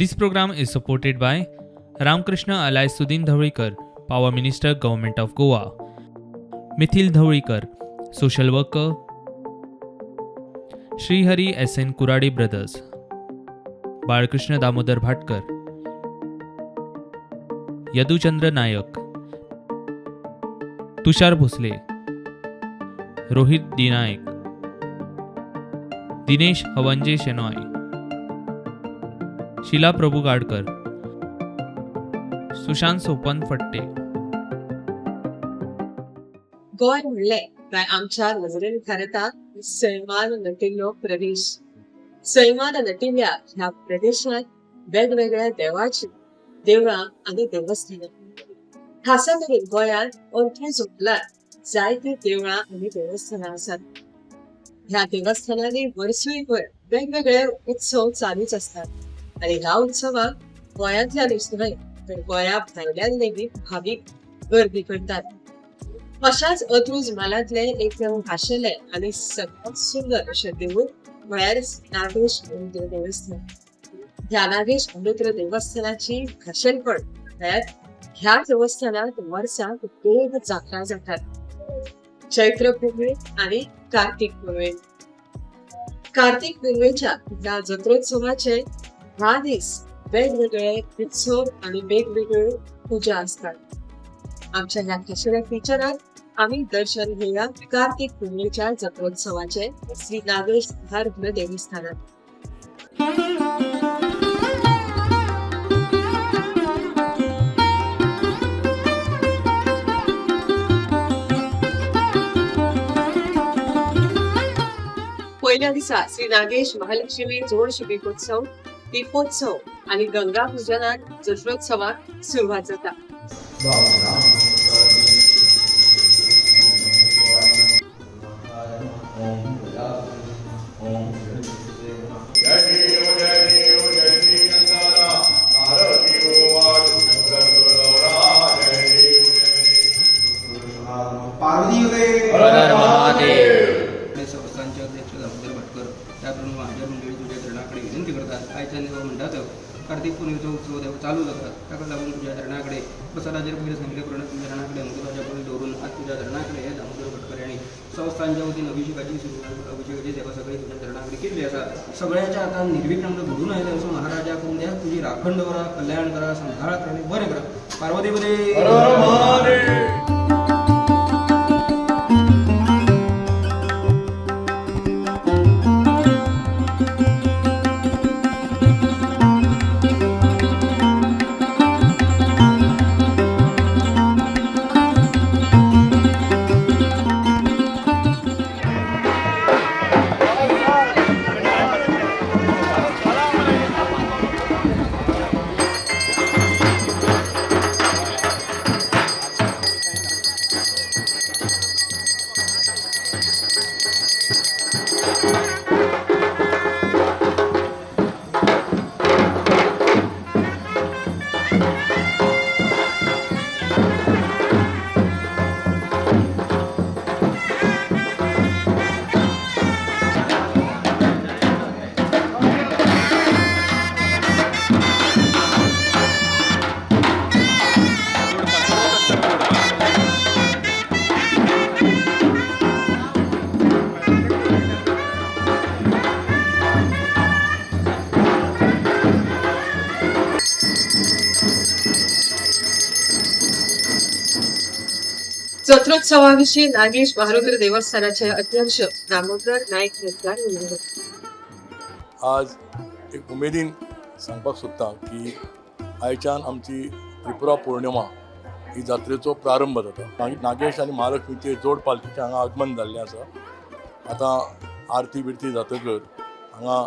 This program is supported by Ramkrishna alias Sudin Dhavalikar, Power Minister, Government of Goa; Mithil Dhavalikar, Social Worker; Shrihari S N Kuradi Brothers, Balkrishna Damodar Bhatkar, Yaduchandra Nayak, Tushar Bhosale, Rohit D Naik, Dinesh Havanje Shenoy, Sheela Prabhu Gadkar, Sushant Sopan Phadte. Goa म्हणलें काय आमच्या नजरे मुखार येता सैमान नटिल्लो प्रदेश. सैमान नटिल्ल्या ह्या प्रदेशांत वेगवेगळ्या देवाची देवळां आनी देवस्थानां. खासा करून गोंयांत अंत्रुज म्हालांत जायतीं देवळां आनी देवस्थानां आसात. ह्या देवस्थानांनी वर्सूयभर वेगवेगळे उत्सव चालूच आसतात आनी ह्या उत्सवाक गोंयांतल्यानूच न्हय तर गोंया भायल्यान लेगीत भावीक गर्दी करतात. अशाच अंत्रुज म्हालांतलें एक खाशेलें आनी सगळ्यात सुंदर अशें देवूळ म्हळ्यार नागेश रुद्र देवस्थान. ह्या नागेश रुद्र देवस्थानाची खाशेलपण म्हळ्यार ह्या देवस्थानात वर्साक दोन जात्रा जातात, चैत्र पुनवे आनी कार्तीक पुनवे. कार्तीक पुनवेच्या ह्या जत्रोत्सवाचे 10 दीस वेगवेगळे उत्सव आनी वेगवेगळ्यो पुजा आसतात. आमच्या ह्या खाशेल्या फिचरात आमी दर्शन घेवया कार्तीक पुनवेच्या जत्रोत्सवाचे श्री नागेश महारुद्र देवस्थानात. पयल्या दिसा श्री नागेश महालक्ष्मी जोड शिबिकोत्सव, दीपोत्सव आनी गंगा पुजनान जत्रोत्सवाक सुरवात जाता. संस्थांचे अध्यक्ष दामोदर भाटकर, त्याप्रमाणे महाजन मंडळी तुझ्या चरणाकडे विनंती करतात. आयच्यान देवा म्हणटात कार्तिक पुनवेचो उत्सव देव चालू जाता, ताका लागून तुझ्या चरणाकडे प्रसादाचेर पयलीं सांगिल्ले प्रमाणे तुझ्या चरणाकडे अंकुराच्या पयलीं दवरून आज तुझ्या चरणाकडे हे दामोदर भाटकर यांनी संस्थांच्या वतीन अभिषेकाची सुरवात, अभिषेकाची सेवा सगळी तुझ्या चरणाकडे केल्ली आसा. सगळ्याच्या हातान निर्विघ्न घडून आयले असो महाराजा करून द्या. तुजी राखण दवरा, कल्याण करा, संभाळ करा आनी बरें करा. पार्वती पते. जत्रोत्सवाविषयी नागेश महारुद्र देवस्थानाचे अध्यक्ष दामोदर नायक नेतकार उलयले. आज एक उमेदीन सांगपाक सोदता की आयच्यान आमची त्रिपुरा पौर्णिमा ही जात्रेचो प्रारंभ जाता. नागेश आनी महालक्ष्मीचे जोड पालखीचें हांगा आगमन जाल्लें आसा. आतां आरती बिरती जातकर हांगा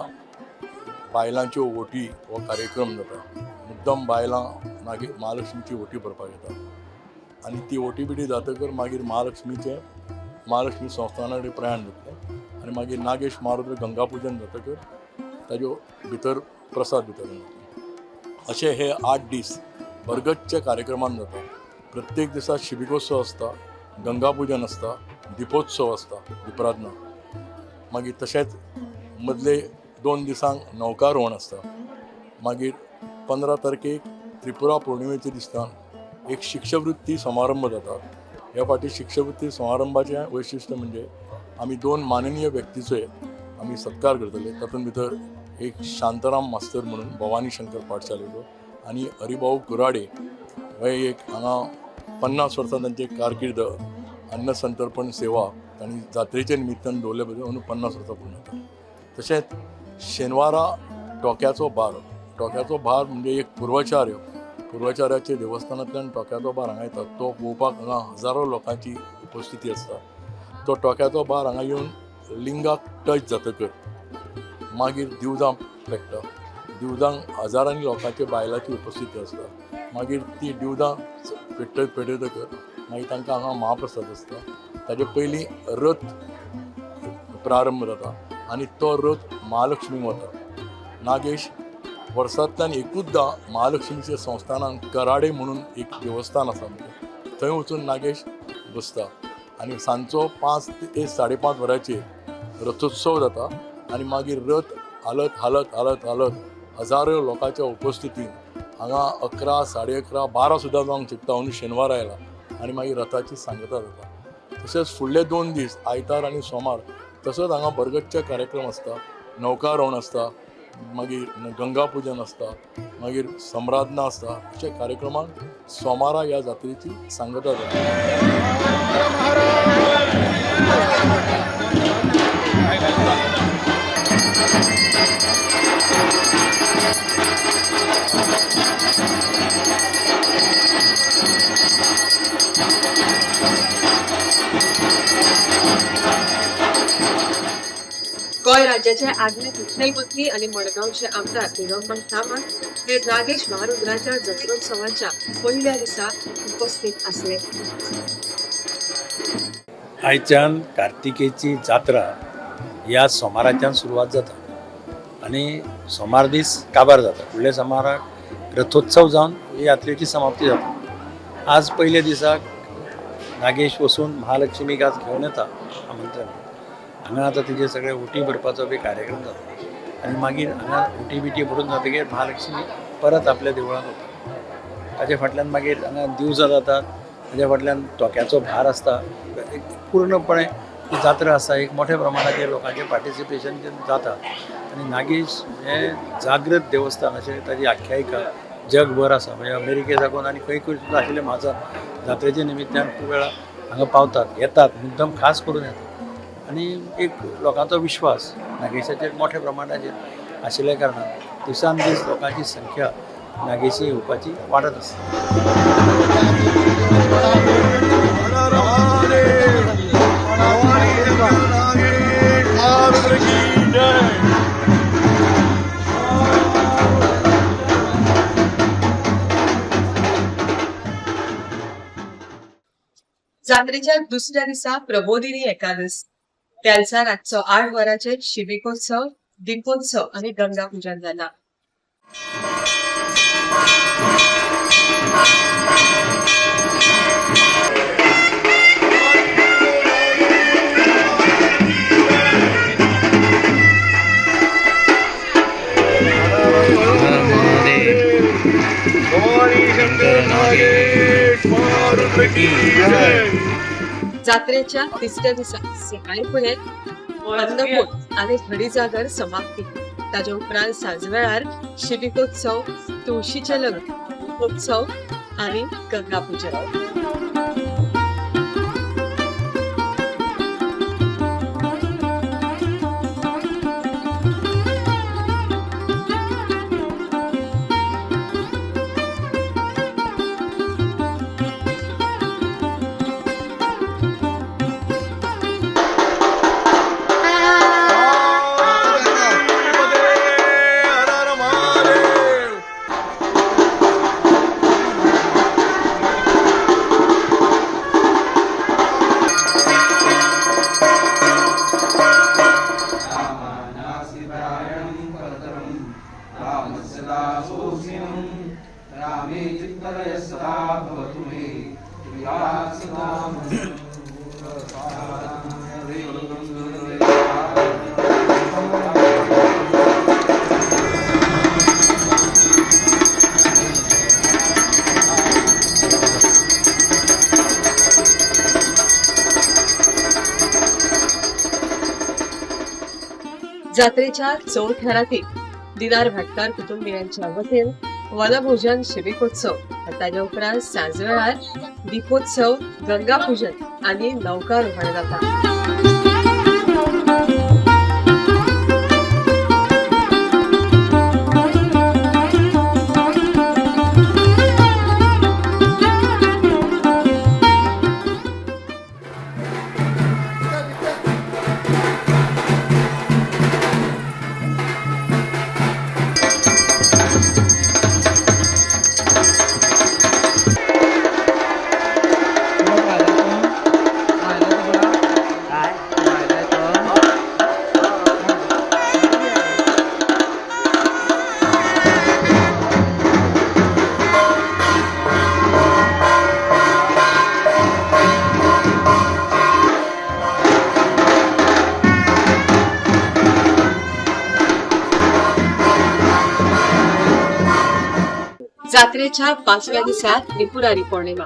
बायलांच्यो ओटी हो कार्यक्रम जाता. मुद्दम बायलां महालक्ष्मीची ओटी भरपाक येता आनी ती ओटी बिटी जातकर मागीर महालक्ष्मीचें महालक्ष्मी संस्थाना कडेन प्रयाण जातलें आनी मागीर नागेश महारुद्र गंगापुजन जातकर ताज्यो भितर प्रसाद वितरण जातलें. अशे हे 8 दीस भरगच्च कार्यक्रमान जाता. प्रत्येक दिसा शिबिकोत्सव आसता, गंगापुजन आसता, दिपोत्सव आसता, दिपराधना. मागीर तशेंच मदले 2 दिसांक नौकारोहण आसता. मागीर 15 तारखेक त्रिपुरा पौर्णिमेच्या दिसान एक शिक्षवृत्ती समारंभ जाता. ह्या फावटी शिक्षवृत्ती समारंभाचें वैशिश्ट्य म्हणजे आमी 2 माननीय व्यक्तीचो आमी सत्कार करतले. तातूंत भितर एक शांताराम मास्तर म्हणून भवानी शंकर पाठशालेचो आनी हरिभाऊ कुराडे हे एक हांगा 50 वर्सां तांचे कारकीर्द अन्न संतर्पण सेवा तांणी जात्रेच्या निमित्तान दवरले बद्दल अंदू 50 वर्सां पूर्ण जाता. तशेंच शेनवारा टोक्याचो भार, टोक्याचो भार म्हणजे एक पूर्वाचार्य, पूर्वाचार्याच्या देवस्थानांतल्यान टोक्याचो भार हांगा येता. तो पळोवपाक हांगा हजारो लोकांची उपस्थिती आसता. तो टोक्याचो भार हांगा येवन लिंगाक टच जातकर मागीर दिवजां पेट्टा. दिवजांक हजारांनी लोकांचे बायलांची उपस्थिती आसता. मागीर ती दिवजां पेटयतकर मागीर तांकां हांगा महाप्रसाद आसता. ताजे पयलीं रथ प्रारंभ जाता आनी तो रथ महालक्ष्मीक वता. नागेश वर्सांतल्यान एकूचदां महालक्ष्मीच्या संस्थानान कराडे म्हणून एक देवस्थान आसा आमचें, थंय वचून नागेश बसता आनी सांजचो 5 ते 5:30 वरांचेर रथोत्सव जाता आनी मागीर रथ हालत हालत हालत हालत हजारो लोकांच्या उपस्थितीन हांगा 11, 11:30, 12 सुद्दां जावंक शकता. अंदू शेनवार आयला आनी मागीर रथाची सांगता जाता. तशेंच फुडले 2 दीस आयतार आनी सोमार तसोच हांगा बरगतचे कार्यक्रम आसता. नौकारोहण आसता, मागीर गंगा पूजन आसता, मागीर सम्राधना आसता. अशे कार्यक्रमांक सोमारा ह्या जात्रेची सांगता जाता. गोंय राज्याचे आदले मुखेलमंत्री आनी मडगांवचे आमदार दिगंबर कामत हे नागेश महारुद्राच्या जत्रोत्सवाच्या पयल्या दिसा उपस्थित आसले. आयच्यान कार्तिकेची जात्रा ह्या सोमाराच्यान सुरवात जाता आनी सोमार दीस काबार जाता. फुडल्या सोमाराक रथोत्सव जावन ही यात्रेची समाप्ती जाता. आज पयल्या दिसाक नागेश वचून महालक्ष्मीक आज घेवन येता आमंत्रण. हांगा आतां तिजे सगळे उटी भरपाचो बी कार्यक्रम जाता आनी मागीर हांगा उटी बिटी भरून जातकीर महालक्ष्मी परत आपल्या देवळांत वता. ताजे फाटल्यान मागीर हांगा दिवजां जातात, ताज्या फाटल्यान टोक्याचो भार आसता. एक पूर्णपणे ही जात्रा आसा, एक मोठ्या प्रमाणाचेर लोकांचें पार्टिसिपेशन जाता आनी नागेश हें जागृत देवस्थान अशें ताजी आख्यायिका जगभर आसा. म्हणजे अमेरिके साकून आनी खंय खंय सुद्दां आशिल्ले म्हाजा जात्रेच्या निमित्तान खूब वेळा हांगा पावतात, येतात, मुद्दम खास करून येतात आनी एक लोकांचो विश्वास नागेशाचेर मोठ्या प्रमाणाचेर आशिल्ल्या कारणान दिसान दीस लोकांची संख्या नागेशी येवपाची वाडत आसा. जात्रेच्या दुसऱ्या दिसा प्रबोधिनी एकादस. त्या दिसा रातचो 8 वरांचेर शिबिकोत्सव, दीपोत्सव आनी गंगा पूजन जाला. जात्रेच्या तिसऱ्या दिसा सकाळी फुडें अन्नकूट आनी घडीजागर समाप्ती. ताजे उपरांत सांजवेळार शिबिकोत्सव, तुळशीचें लग्न उत्सव आनी गंगा पूजन. जात्रेच्या चवथ्या राती दिनार भाटकार कुटुंबियांच्या वतीन वनभोजन शिबिकोत्सव ताज्या उपरांत सांजवेळार दीपोत्सव, गंगापूजन आनी नौकारोहण जाता. जात्रेच्या पाचव्या दिसा त्रिपुरारी पौर्णिमा.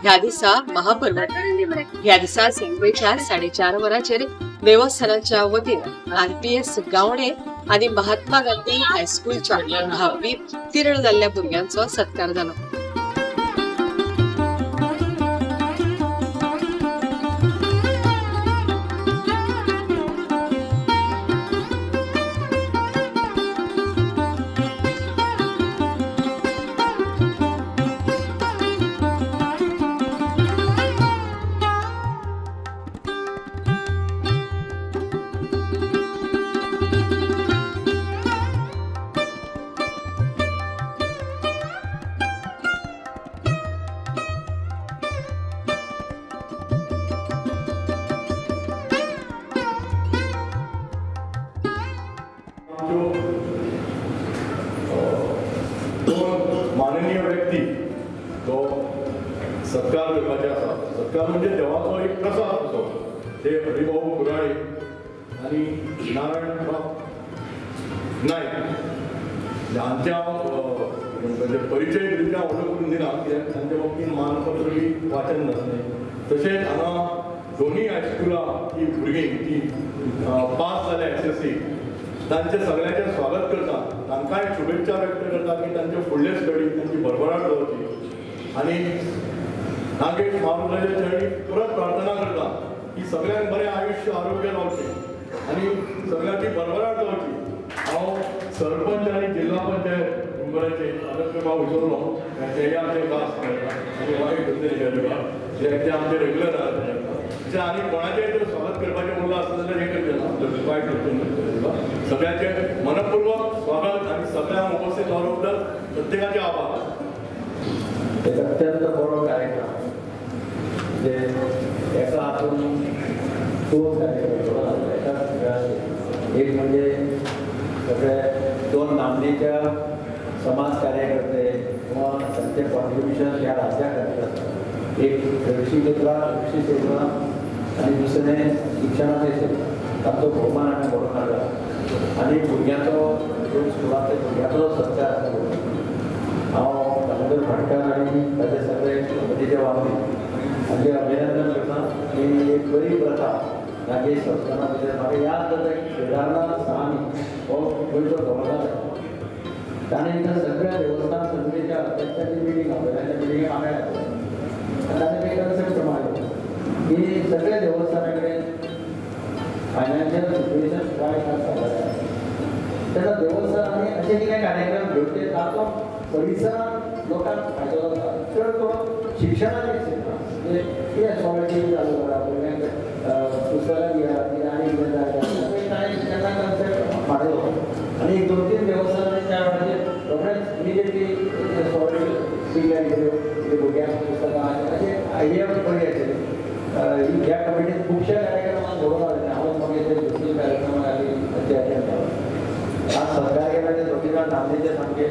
ह्या दिसा महापर्व. ह्या दिसा सांजवेळच्या 4:30 वरांचेर देवस्थानाच्या वतीन RPS Gawade आनी महात्मा गांधी हायस्कूलच्या धावी उत्तीर्ण जाल्ल्या भुरग्यांचो सत्कार जालो. माननीय व्यक्ती तो सत्कार करपाचे आसा. सत्कार म्हणजे देवाचो एक प्रसाद असो. ते हरिभाऊ कुराळे आनी नारायण नायक हांच्या म्हणजे परिचय दिल्ल्या व्हडलो करून दिना कित्याक तांच्या बाबतीन मानपत्र बी वाचन जातलें. तशेंच हांगा दोनूय हायस्कुलां ती भुरगीं ती पास जाल्या SSC तांचें सगळ्यांचें स्वागत करता, तांकांय शुभेच्छा व्यक्त करता की तांचे फुडले स्टडी तांची भरभराट जावची आनी नागेश महाराजाच्या चरणी परत प्रार्थना करता की सगळ्यांक बरें आयुश्य आरोग्य जावचें आनी सगळ्यांची भरभराट जावची. हांव सरपंच आनी जिल्हा पंचायत मेंबराचे आदर्श भाव विसरलो, तेय आमचे खास आनी वायट कित्याक ते आमचे रेगुलर आसा. तशें आनी कोणाचें जर स्वागत करपाचें उरलां आसत जाल्यार हें करचें ना, वायट करचें. सगळ्यांचें मनपूर्वक स्वागत आनी सगळ्यांक उपस्थित रावल्या बद्दल प्रत्येकाचे आभार. एक अत्यंत बरो कार्यक्रम, म्हणजे एका हातून दोन कार्यक्रम एकाच वेळार. एक म्हणजे सगळे दोन नामनेच्या समाज कार्यकर्ते किंवा त्यांचे कॉन्ट्रिब्युशन ह्या राज्या खातीर आसा. एक कृषी क्षेत्रात कृषी क्षेत्रात आनी दुसरें शिक्षणाचे क्षेत्रात तांचो भोवमान आमी घडोवन हाडला आनी भुरग्यांचो दोन स्कुलांतल्या भुरग्यांचो सत्कार आसा. हांव दामोदर भाटकार आनी ताचे सगळे कमिटीचे वांगडी हांचें अभिनंदन करता. आनी एक बरी प्रथा नागेश संस्थाना भितर म्हाका याद जाता की केदारनाथ स्वामी हो गोंयचो गव्हर्नर आसा, ताणें एकदां सगळ्या देवस्थान समितीच्या अध्यक्षांची मिटींग आपयली आनी त्या मिटिंगेक आमी आयले आनी ताणें एक कन्सेप्ट मांडलो की सगळ्या देवस्थाना कडेन फायनान्शियल सिट्युएशन वायट आसता तेन्ना देवस्थानांनी अशे कितें कार्यक्रम घेवचे ताचो परिसरांत लोकांक फायदो जाता. चड करून शिक्षणाचे क्षेत्रांत म्हणजे कितें सॉलिटी चालू करा, भुरग्यांक पुस्तकां दिया, कितें आनी कितें जाय ताणें तेन्ना कन्सेप्ट मांडलो आनी एक 2-3 देवस्थानांनी त्या वेळाचेर रोखडेच इमिजिएटली सॉलिटी डिक्लेअर केल्यो, म्हणजे भुरग्यांक पुस्तकां अशें आयडिया बरी आशिल्ली. ह्या कमिटीत खुबश्या कार्यक्रमांक घडोवन हाडले. हांव मागीर ते 2-3 कार्यक्रमांक आनी तांचे अटेंड जालो. आज सरकार केला ते दोगी जाण नामनेचे सामके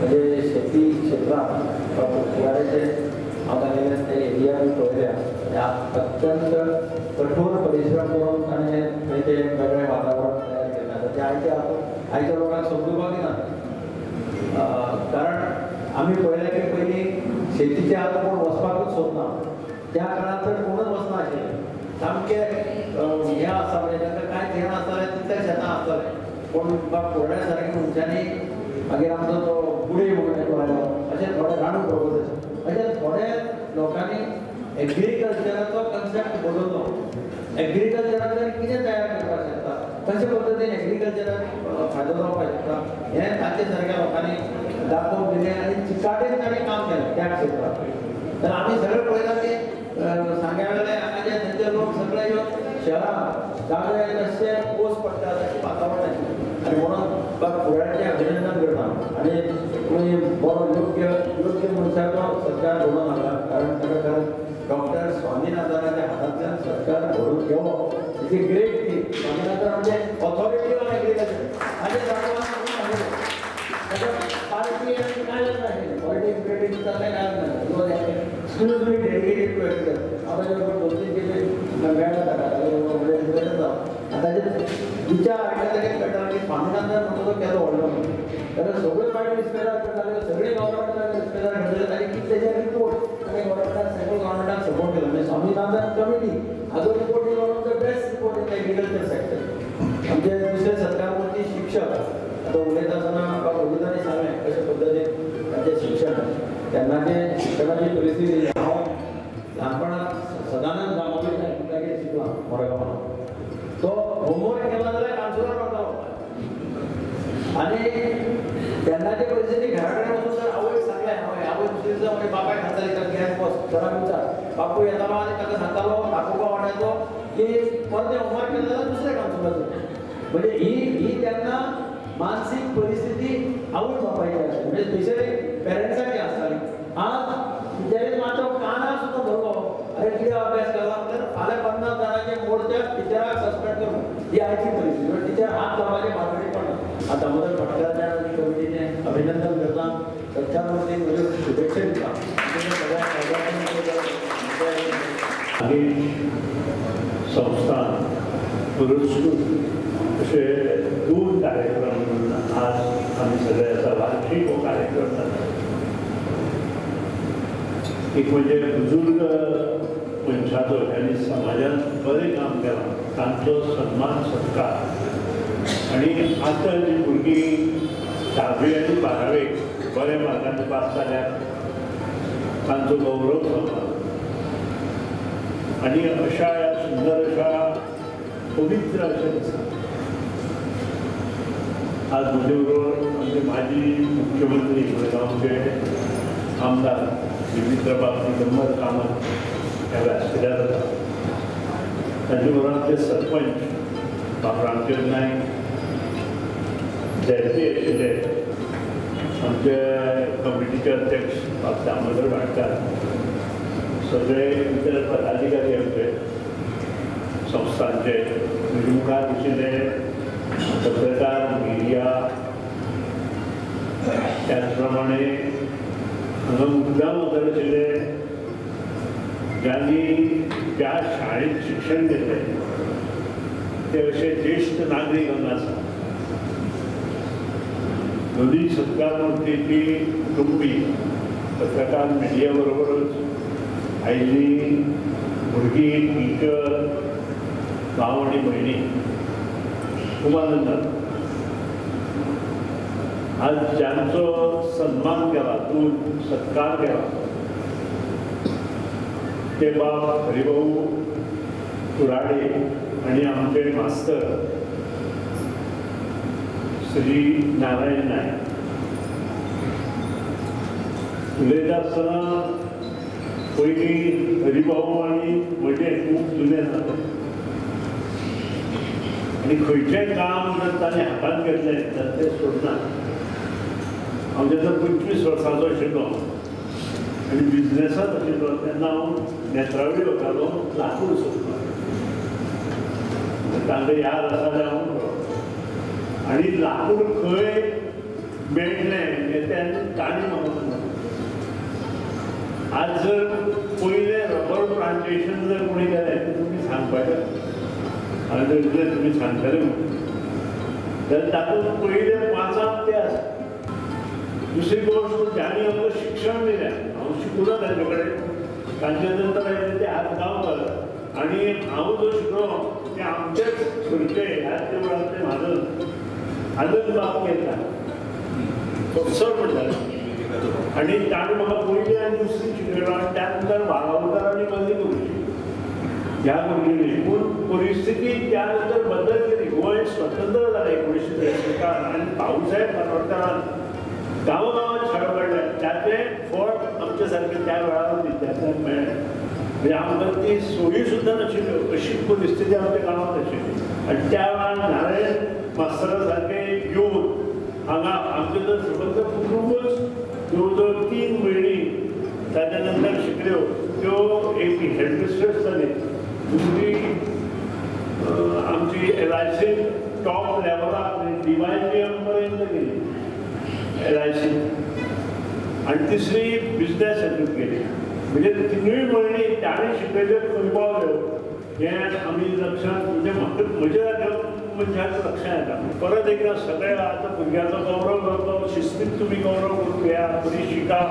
म्हणजे शेती क्षेत्रांत फुडाराचे हांव तांगेले ते एरिया बी पळयल्या. अत्यंत कठोर परिश्रम करून ताणें थंय ते वेगळें वातावरण तयार केलें. आतां तें आयच्या आयच्या लोकांक समजुपाक ना, कारण आमी पळयलें की पयलीं शेतीच्या आतां कोण वचपाकूच सोदना. त्या काळांत तर कोणूच वचना आशिल्लें, सामकें हें आसा म्हणजे तांकां कांयच हें नासतालें. तितले शेतां आसतलें, पूण कुराड्या सारके मनशांनी मागीर आमचो तो बुडे म्हणून एकलो आयलो, अशे थोडे राणू प्रभुदेसाय, अशे थोडे लोकांनी एग्रीकल्चराचो कन्सेप्ट बदललो. एग्रीकल्चरांतल्यान कितें तयार करपाक शकता, कशे पद्दतीन एग्रीकल्चराक फायदो जावपाक शकता हें तांचे सारक्या लोकांनी दाखोवन दिलें आनी चिकाटेन तांणी काम केलें त्या क्षेत्रांत. तर आमी सगळे पळयता की सांग्या वेले हांगाचे थंयचे लोक सगळे येवन शहरांत जागे कशे पोस पडटा तशें वातावरण आशिल्लें. आनी म्हणून कुराड्याचें अभिनंदन करता आनी तुमी बरो योग्य योग्य मनशाचो सरकार घडोवन हाडला, कारण ताका खरेंच डॉक्टर स्वामीनाथनाच्या हातांतल्यान सरकार घडोवन घेवप is a great thing. Swaminathan म्हणजे ऑथॉरिटी ऑन एग्रीकल्चर, हाजें ताका पार्टी आनी कांय नाशिल्लें, पॉलिटिक्स बिलिटिक्स जालें कांय ना, एक्सक्लुजिवली डेडिकेटेड टू एग्रीकल्चर. हांव ताजे बरोबर 2-3 खेपे मेळ्ळा ताका, आनी ताजे विचार आयकले जाल्यार कळटा की स्वामीनाथन म्हणटा तो केदो व्हडलो म्हणून. कारण सगळ्यो फायटी रिस्पेदार करताले, सगळे गव्हर्मेंटाक रिस्पेदार करताले, ताणी कितें तेजे रिपोर्ट ताणें गव्हर्मेंटाक, सेंट्रल गव्हर्मेंटाक सपोर्ट केलो. म्हणजे स्वामीनाथन कमिटी हाजो report is one of the best report in agriculture sector. आमचे दुसरे सत्कारमूर्ती शिक्षक आतां उलयता आसतना बाब अजितांनी सांगलें कशे पद्दतीन तांचें शिक्षण, तेन्नाचे शिक्षणाची परिस्थिती. हांव ल्हानपणांत सदानंद जांबावली तागेर शिकलां मडगांवां. तो होमवर्क केला जाल्यार कान्सुलार वतालो आनी तेन्नाचे परिस्थिती घरा कडेन वचून जर आवयक सांगलें, हांवें आवय दुसरे दिसा म्हणजे बापायक सांगताली तर गॅस बस घराक विचार. बापूय येतालो आनी ताका सांगतालो धाकू वाड्याचो की परतें होमवर्क केलें जाल्यार दुसऱ्या कान्सुलाचेर. म्हणजे ही ही तेन्ना मानसीक परिस्थिती आवय बापायची आसली, म्हणजे स्पेशली पेरंट्साची आसताली. आज टिचरीन मात्र कानाक सुद्दां धरलो, अरे कितें अभ्यास केला तर फाल्यां 50 जाणांचे मोर्चाक टिचराक सस्पेंड करून, ही आयची परिस्थिती. टिचर हात लावपाचे भानगडीक पडना. आतां दामोदर भाटकाराच्या आनी कमिटीचें अभिनंदन करता, सरकार वतीन म्हज्यो शुभेच्छा दिता. सगळ्या नागेश संस्थान पुरस्कृत असे दोन कार्यक्रम आज आमी सगळे आसा. वार्षिक हो कार्यक्रम जाता. एक म्हणजे बुजुर्ग मनशाचो ज्यांनी समाजान बरें काम केलां तांचो सन्मान सत्कार, आनी आतां जी भुरगीं 10वी आनी 12वेक बऱ्या मार्कांनी पास जाल्यात तांचो गौरव सन्मान. आनी अशा ह्या सुंदर अशा पवित्र अशा दिसा आज म्हजे बरोबर आमचे माजी मुख्यमंत्री मडगांवचे आमदार दिगंबरबाब दिगंबर कामत ह्या व्यासपिठार आसा. तांचे बरोबर आमचे सरपंच बाब रामचंद्र नायक, झेडपी आशिल्ले आमचे कमिटीचे अध्यक्ष बाब दामोदर भाटकार, सगळे इतर पदाधिकारी आमचे संस्थांचे, म्हजे मुखार दिशिल्ले पत्रकार, मिडिया, त्याचप्रमाणे हांगा मुद्दाम वचत आशिल्ले ज्यांनी ज्या शाळेत शिक्षण घेतलें ते अशे ज्येश्ठ नागरीक हांगा आसा. दोनूय सत्कार मूर्तीची कुटुंबी पत्रकार, मिडिया बरोबरच आयिल्ली भुरगीं, टिचर, भाव आनी भयणी, खूब आनंद जाता. आज ज्यांचो सन्मान केला, तूं सत्कार केला, ते बाब हरिभाऊ कुराडे आणि आमचे मास्तर श्री नारायण नायक. उलयता आसतना पयलीं हरिभाऊ आनी म्हजें खूब जुनें नातें आनी खंयचेंय काम जर ताणें हातांत घेतलें जाल्यार तें सोडना. हांव जेन्ना 25 वर्सांचो आशिल्लो आनी बिजनेसांत आशिल्लो तेन्ना हांव नेत्रावळी वतालो लाकूड सोदपाक. तांकां याद आसा जाल्यार हांव आनी लाकूड खंय मेळटलें हें तेन्ना तांणी म्हाका सांगलें. आज जर पयलें रबर प्लांटेशन जर कोणी केलें तर तुमी सांगपाचें, हांवें जर इतलें तुमी सांगतले म्हणून जाल्यार तातूंत पयले 5 ते आसा. दुसरी गोश्ट, ज्यांनी आमकां शिक्षण दिलें, हांव शिकूना तांचे कडेन, तांचे नंतर आयले ते आज गांवकर आनी हांव जो शिकलो ते ते आमचेच घरचे ह्याच देवळांतले म्हाजन आनंद बाब केता, तो सर म्हणटाले. आनी ताणें म्हाका पयली आनी दुसरी शिकयलो आनी त्या नंतर वागावकार आनी मल्ली गुरुजी ह्या गुरुजींनी. पूण परिस्थिती त्या नंतर बदल गेली. गोंय स्वतंत्र जालें 1963 आनी भाऊसाहेब बांदोडकारान गांवागांवात शाळो काडल्या, ताचें फळ आमच्या सारकें त्या वेळार विद्यार्थ्यांक मेळ्ळें. म्हणजे आमकां ती सोयी सुद्दां नाशिल्ल्यो, अशी परिस्थिती आमच्या गांवांत आशिल्ली. आनी त्या वेळार नारायण मास्तरा सारके येवन हांगा आमचें जर सबंद कुटुंबच जवळ जवळ 3 भयणी ताच्या नंतर शिकल्यो, त्यो एक हेडमिस्ट्रेस जाली, दुसरी आमची LIC top लेवलाक DYGM पर्यंत गेली LIC, आनी तिसरी बिजनेस हातूंत गेली. म्हणजे तिनूय भयणी ताणें शिकयल्यो खंय पावल्यो हें आमी लक्षांत, म्हणजे म्हाका म्हज्या सारक्या मनशाक लक्षांत येता. परत एकदां सगळ्या आतां भुरग्यांचो गौरव करतो, शिस्तीत तुमी गौरव करून घेया, बरी शिका,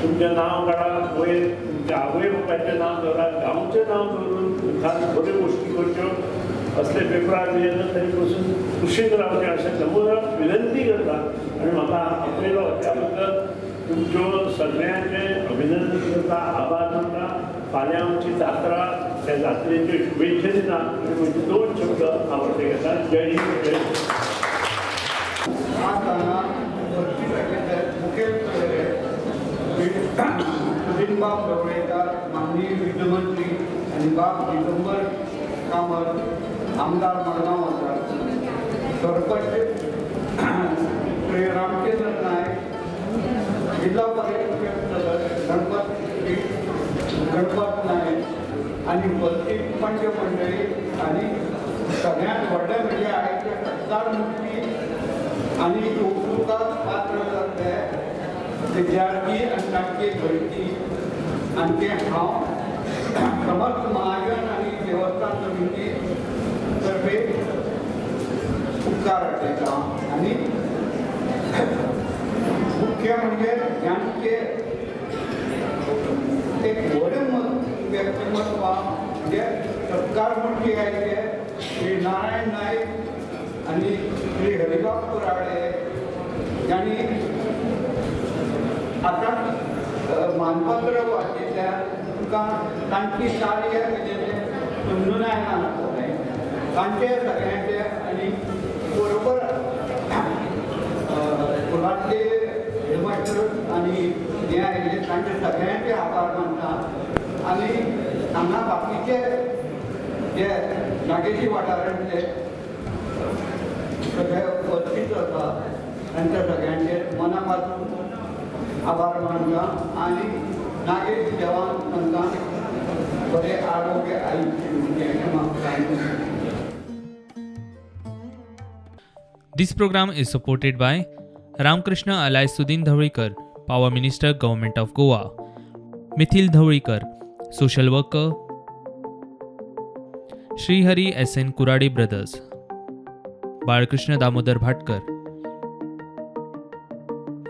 तुमचें नांव काडा वयर, तुमच्या आवय बापायचें नांव दवरात, गांवचें नांव दवरून मुखार बऱ्यो गोश्टी करच्यो, असले पेपरार बी येता थंय बसून कुशीन रावचें अशें नम्र विनंती करता. आनी म्हाका आपयलो त्या बद्दल तुमच्यो सगळ्यांचें अभिनंदन करता, आभार मानता. फाल्यां आमची जात्रा, त्या जात्रेच्यो शुभेच्छा दिता आनी म्हजे 2 शब्द आवडटे घेता. जय हिंद, जय हिंद. आज हांगा उपस्थित आशिल्ले मुखेल सोयरे सुदिनबाब ढवळीकर, माननीय वित्तमंत्री, आनी बाब दिगंबर कामत, आमदार मडगांव आसा, सरपंच श्री रामचंद्र नायक, जिल्हा परिषद सदस्य गणपत नायक आनी उपस्थित पंच मंडळी आनी सगळ्यांत व्हडलें म्हणजे आयचे सत्कार मुक्ती आनी कौतुकाक पात्र जाल्ले विद्यार्थी आनी तांची भयती आनी ते हांव समर्थ महाजन आनी देवस्थान समिती तर्फे उपकार हाडटा. आनी मुख्य म्हणजे ज्यांचे एक व्हड व्यक्तिमत्व म्हणजे सत्कार मुर्ती आयचे श्री नारायण नायक आनी श्री हरिबाब कुराडे जांणी आतां मानपत्र वाचिल्ल्यान तुमकां तांची कार्य कितें तें समजून आयलां आसतलें. तांचे सगळ्यांचे आनी बरोबर स्कुलांतले हेडमास्टर आनी हे आयिल्ले तांचे सगळ्यांचे आभार मानता. आनी हांगा बाकीचे जे नागेशी वाठारांतले सगळे उपस्थित आसा तांच्या सगळ्यांचे मना पासून आभार मानता. आनी नागेश देवान तांकां बरें आरोग्य आयुश्य दिवचें हें मागता. This program is supported by Ramkrishna Alai Sudin Dhavalikar, Power Minister, Government of Goa, Mithil Dhavalikar, Social Worker, Shrihari S.N. Kuradi Brothers, Balkrishna Damodar Bhatkar,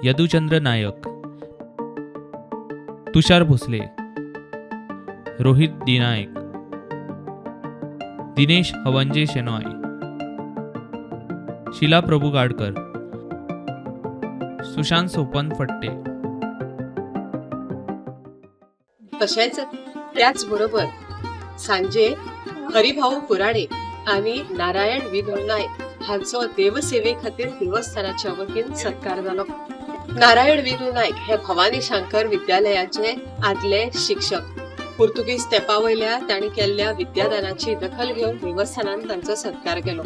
Yaduchandra Nayak, Tushar Bhosle, Rohit D. Naik, Dinesh Havanje Shenoy, Sheela Prabhu Gadkar, Sushant Sopan Fatte. तशेंच त्याच बरोबर सांजे हरिभाऊ कुराडे आनी नारायण विघो नायक हांचो देवसेवे खातीर देवस्थानाच्या वतीन सत्कार जालो. नारायण विघो नायक हे भवानी शंकर विद्यालयाचे आदले शिक्षक. पुर्तुगीज तेंपा वयल्या तांणी केल्ल्या विद्यादानाची दखल घेवन देवस्थानान तांचो सत्कार केलो.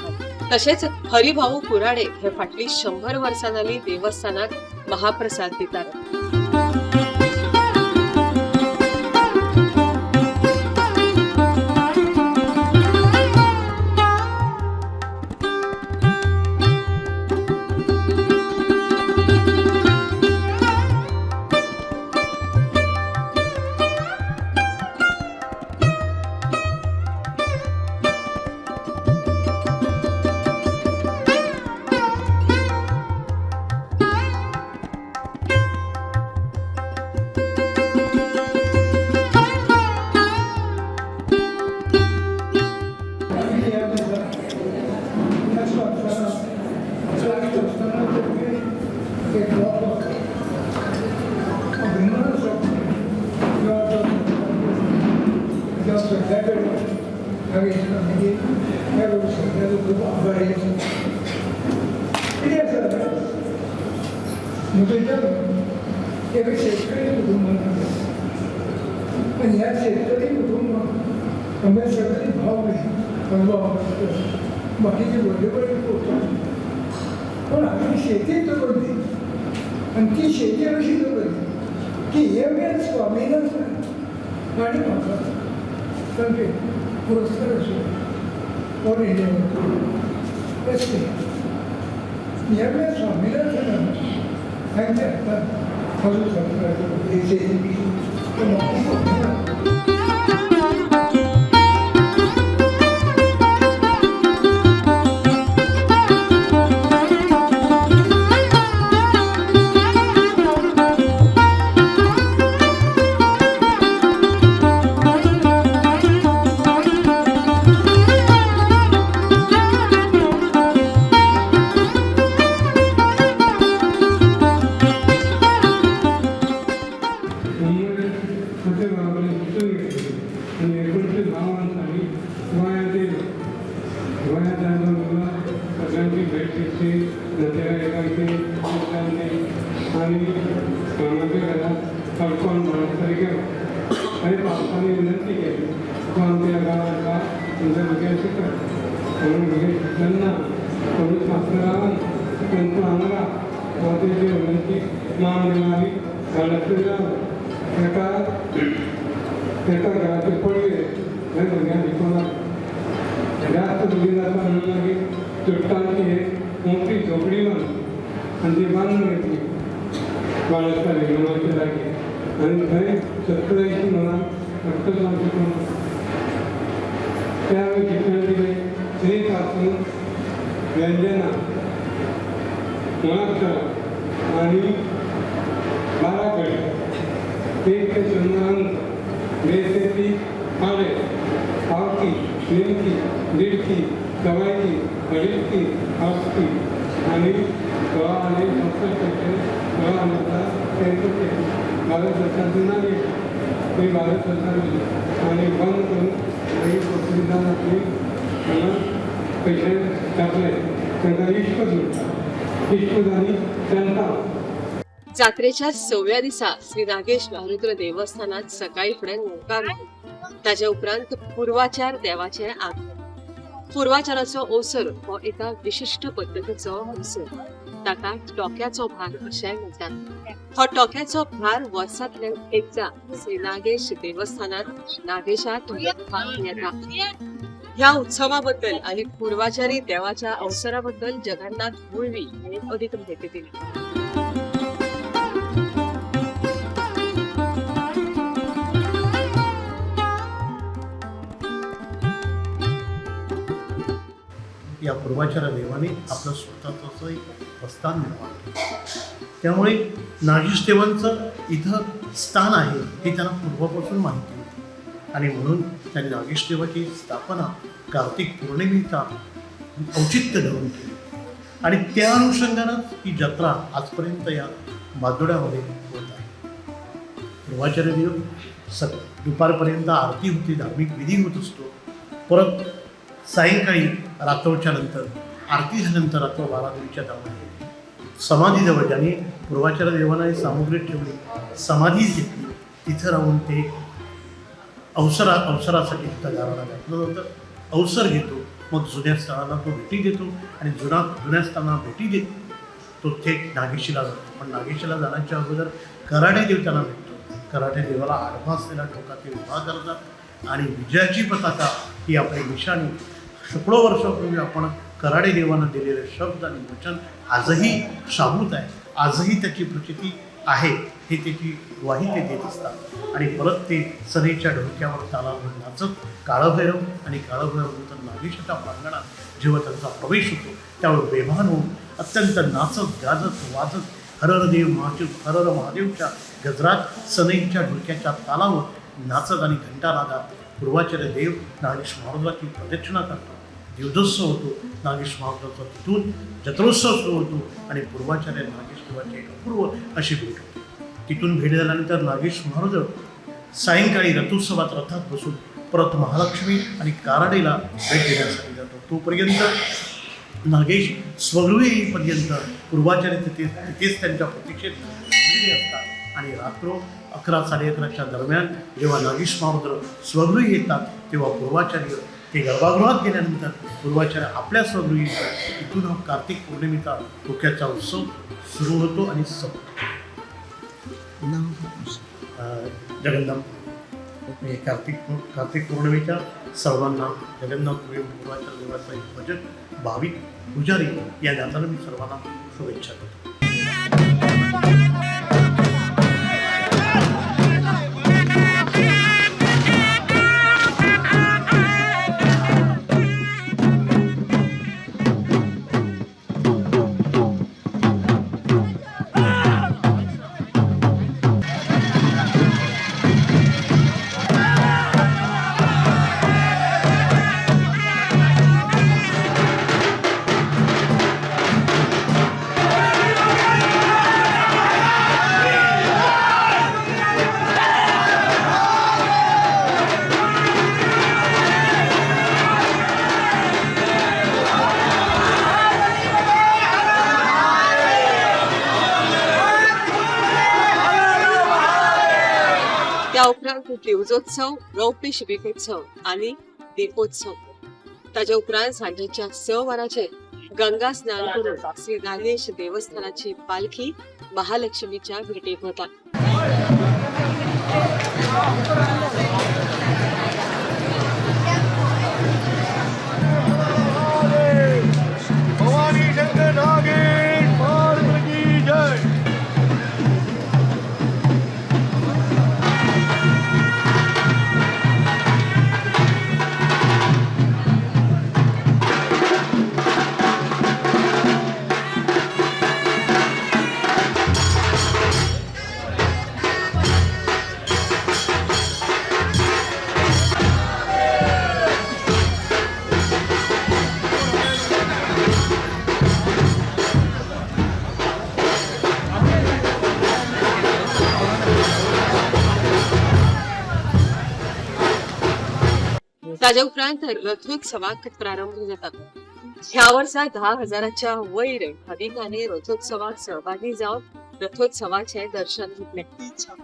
तशेंच हरिभाऊ कुराडे हे फाटली 100 वर्सां जाली देवस्थानाक महाप्रसाद दितात. नागेश स्वामीजी ह्या लोक सगळ्यांचो खूब आभारी आसा. कितें आसा, म्हजो जल्म एका शेतकरी कुटुंबान जालो आनी ह्या शेतकरी कुटुंबान आमगे सगळे भाव बहीण, भाव बाकीचे व्हडले व्हडले कोण, पण आमी शेती दवरली आनी ती शेती अशी दवरली की एम एन स्वामीनाथन आनी म्हाका तांचे पुरस्कार आशिल्लो ऑल इंडिया तशें एम एन स्वामीनाथनान तांच्या हातान म्हजो सत्कार केलो. ते म्हाका सगळ्यांची भेट घेतली, नातेवाईकांची मित्रांची आणि मामाच्या घरात काणकोण बाणस्तारी गेलो आनी पालकांनी विनंती केली, तूं आमच्या गांवांत राव, तुमच्या भुरग्यांक शिकय. म्हणून भुरगें शिकन ना, कोणूच मास्तर रावना, पूण तूं हांगा राव. हांव तेजी विनंती मान दिलो आनी बाणस्तारी रावलो. एका एका घराचे पडवे थंय भुरग्यांक शिकोवंक लागलो. जास्त भुरगीं जाता म्हणून मागीर चुडटांची एक मोठी झोपडी बांदली आनी ती बांदून घेतली बाणस्तारी मामाच्या जागी आनी थंय 70-80 मुलां फक्त जावन शिकोवंक. त्यावेळी शिक्षण दिलें स्त्री पासून व्यंजनां, मुळाक्षरां आनी 12 कडे, 1 ते 0 अंक, 2 ते 30 पाडे, पावकी, निमकी, दिडकी, सवायकी, अडीचकी, पावकी आनी 16 आनी 64 16 आनी तेंचे भारत सरकारची नागरी ती भारत सरकार आनी बंद करून मागीर पोर्तुगीजान आपली हांगा पयशे घातले. तांकां इश्कोद म्हणटा, इश्कोद आनी सेंतांव. जात्रेच्या 6व्या दिसा श्री नागेश महारुद्र देवस्थानात सकाळी फुडें न्हवकार, ताज्या उपरांत पुर्वाचार देवाचे आगमन. पुर्वाचाराचो अवसर हो एका विशिश्ट पद्दतीचो अवसर, ताका टोक्याचो भार अशेंय म्हणटात. हो टोक्याचो भार वर्सांतल्यान एकदा श्री नागेश देवस्थानात नागेशाक येता. ह्या उत्सवा बद्दल आनी पुर्वाचारी देवाच्या अवसरा बद्दल जगन्नाथ मुळवी हांणी अधिक माहिती दिली. या पूर्वाचार देवाने आपलं स्वतःचं असं एक प्रस्थान निर्माण केलं. त्यामुळे नागेश देवांचं इथं स्थान आहे हे त्यांना पूर्वापासून माहिती होती आणि म्हणून त्यांनी नागेश देवाची स्थापना कार्तिक पौर्णिमेचा औचित्य धरून केली आणि त्या अनुषंगानंच ही जत्रा आजपर्यंत या बांदोड्यामध्ये होत आहे. पूर्वाचार्य देव दुपारपर्यंत आरती होते, धार्मिक विधी होत असतो. परत सायंकाळी रात्रच्या नंतर आरती झाल्यानंतर रात्र 12-1:30च्या दरम्यान समाधीजवळ ज्यांनी पूर्वाचार्य देवांना ही सामुग्री ठेवली, समाधी घेतली, तिथं राहून ते अवसरासाठी तिथं गाराणा घातलं जातं. अवसर घेतो, मग जुन्या स्थळाला तो भेटी देतो आणि जुन्या स्थानाला भेटी देत तो थेट नागेशीला जातो. पण नागेशीला जाण्याच्या अगोदर कराडे देव त्यांना भेटतो. कराडे देवाला आडवा असलेला टोका ते उभा करतात आणि विजयाची पताका ही आपली निशाणी, शेकडो वर्षापूर्वी आपण कराडे देवानं दिलेले शब्द आणि वचन आजही शाबूत आहे, आजही त्याची प्रचिती आहे, हे त्याची ग्वाही ते देत असतात. आणि परत ते सनेच्या ढोक्यावर तालावर नाचत काळभैरव आणि काळभैरव नंतर नागेशाच्या प्रांगणात जेव्हा त्यांचा प्रवेश होतो त्यावेळी बेभान होऊन अत्यंत नाचत गाजत वाजत हर हर देव महादेव हर हर महादेवच्या गजरात सनईच्या ढोक्याच्या तालावर नाचत आणि घंटानादात पूर्वाचार्य देव नागेश महाराजाची प्रदक्षिणा करतो. देवदोत्सव होतो नागेश महाराजाचा, तिथून जत्रोत्सव सुरू होतो आणि पूर्वाचार्य नागेश देवाची एक अपूर्व अशी भेट होते. तिथून भेट झाल्यानंतर नागेश महाराज सायंकाळी रथोत्सवात रथात बसून परत महालक्ष्मी आणि काराडीला भेट देण्यासाठी जातो. तोपर्यंत नागेश स्वगृही येईपर्यंत पूर्वाचार्य तिथेच त्यांच्या प्रतीक्षेत बसलेले असतात. आणि रात्र 11 11:30च्या दरम्यान जेव्हा नागेश महारुद्र स्वगृही येतात तेव्हा पूर्वाचार्य ते गर्भगृहात गेल्यानंतर पूर्वाचार्य आपल्या स्वगृही येतात. इथून हा कार्तिक पौर्णिमेचा धोक्याचा उत्सव सुरू होतो आणि संपतो. जगन्नाथ मी कार्तिक पौर्णिमेच्या सर्वांना जगन्नाथ पूर्वाचार्य देवाचा एक भजन भाविक पुजारी या नात्यानं मी सर्वांना शुभेच्छा देतो. त्या उपरांत दिवजोत्सव, रौप्य शिबिकोत्सव आणि दीपोत्सव. ताज्या उपरांत सांजेच्या 6 वरांचेर गंगा स्नान करून श्री नागेश देवस्थानाची पालखी महालक्ष्मीच्या भेटेक वता. भवानी शंकर नागेश की जय. ताज्या उपरांत रथोत्सवाक प्रारंभ जाता. ह्या वर्सा 10,000च्या वयर भाविकांनी रथोत्सवाक सहभागी जावन रथोत्सवाचे दर्शन घेतले.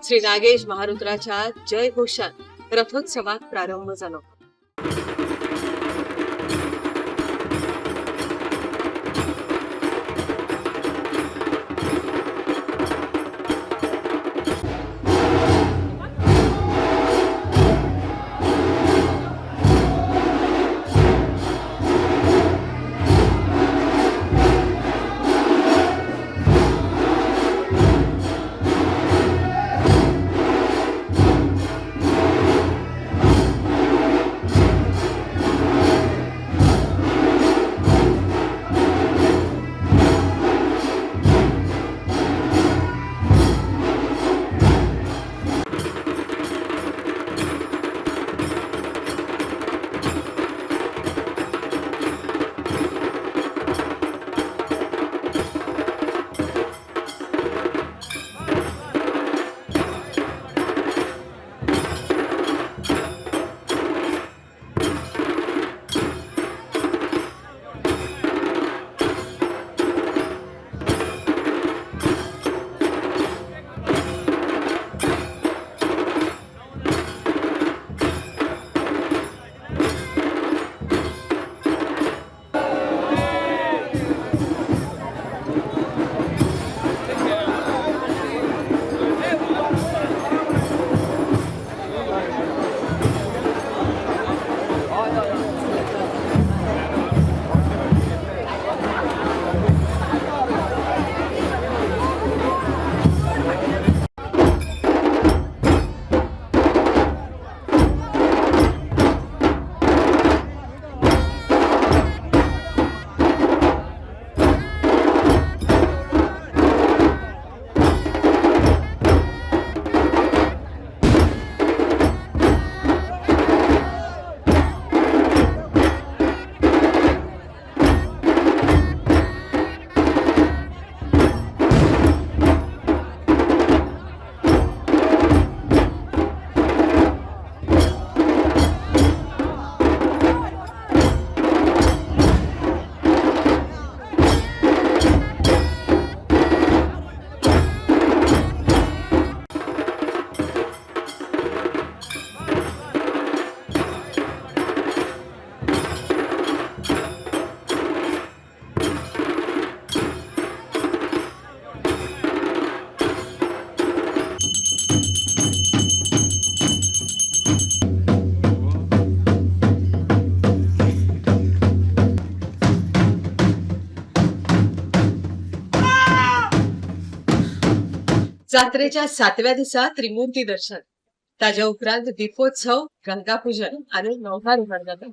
श्री नागेश महारुद्राच्या जय घोषात रथोत्सवाक प्रारंभ जालो. जात्रेच्या सातव्या दिसा त्रिमूर्ती दर्शन, ताज्या उपरांत दीपोत्सव, गंगापूजन आनी नौकारोहण जाता.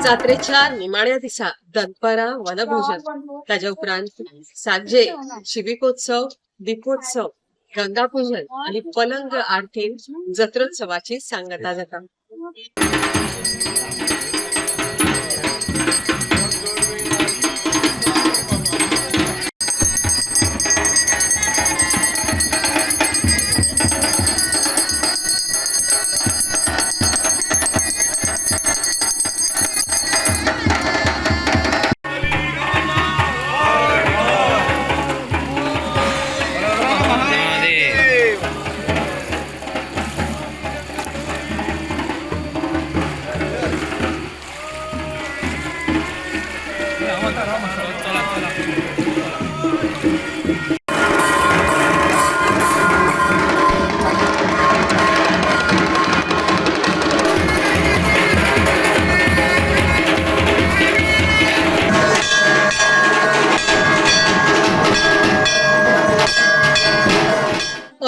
जात्रेच्या निमाण्या दिसा दनपारां वनभोजन, ताज्या उपरांत सांजे शिबिकोत्सव, दीपोत्सव, गंगापूजन आनी पलंग आरतीन जत्रोत्सवाची सांगता जाता.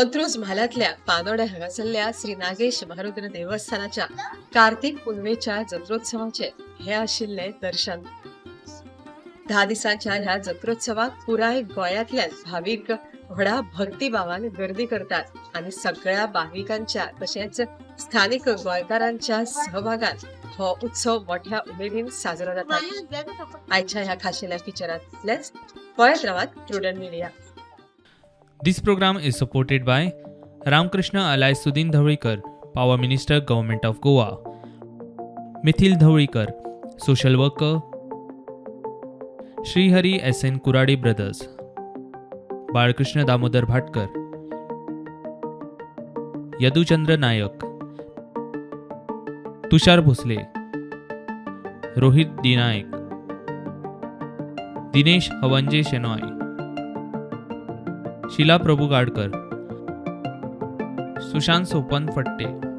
अंत्रुज म्हालांतल्या पानोड्या हांगासरल्या श्री नागेश महारुद्र देवस्थानाच्या कार्तिक पुनवेच्या जत्रोत्सवाचे हे आशिल्ले दर्शन. 10 दिसांच्या ह्या जत्रोत्सवाक पुराय गोंयांतल्यान भावीक व्हडा भक्तिभावान गर्दी करतात आनी सगळ्या भाविकांच्या तशेंच स्थानिक गोंयकारांच्या सहभागान हो उत्सव मोठ्या उमेदीन साजरो जाता. आयच्या ह्या खाशेल्या फीचरांतल्याच पळयत रावात Prudent media. This program is supported by Ramkrishna Alai Sudin Dhavalikar, Power Minister, Government of Goa; Mithil Dhavalikar, Social Worker; Shrihari S.N. Kuradi Brothers, Balkrishna Damodar Bhatkar, Yaduchandra Nayak, Tushar Bhosle, Rohit D. Naik, Dinesh Havanje Shenoy, Sheela Prabhu Gadkar, Sushant Sopan Fatte.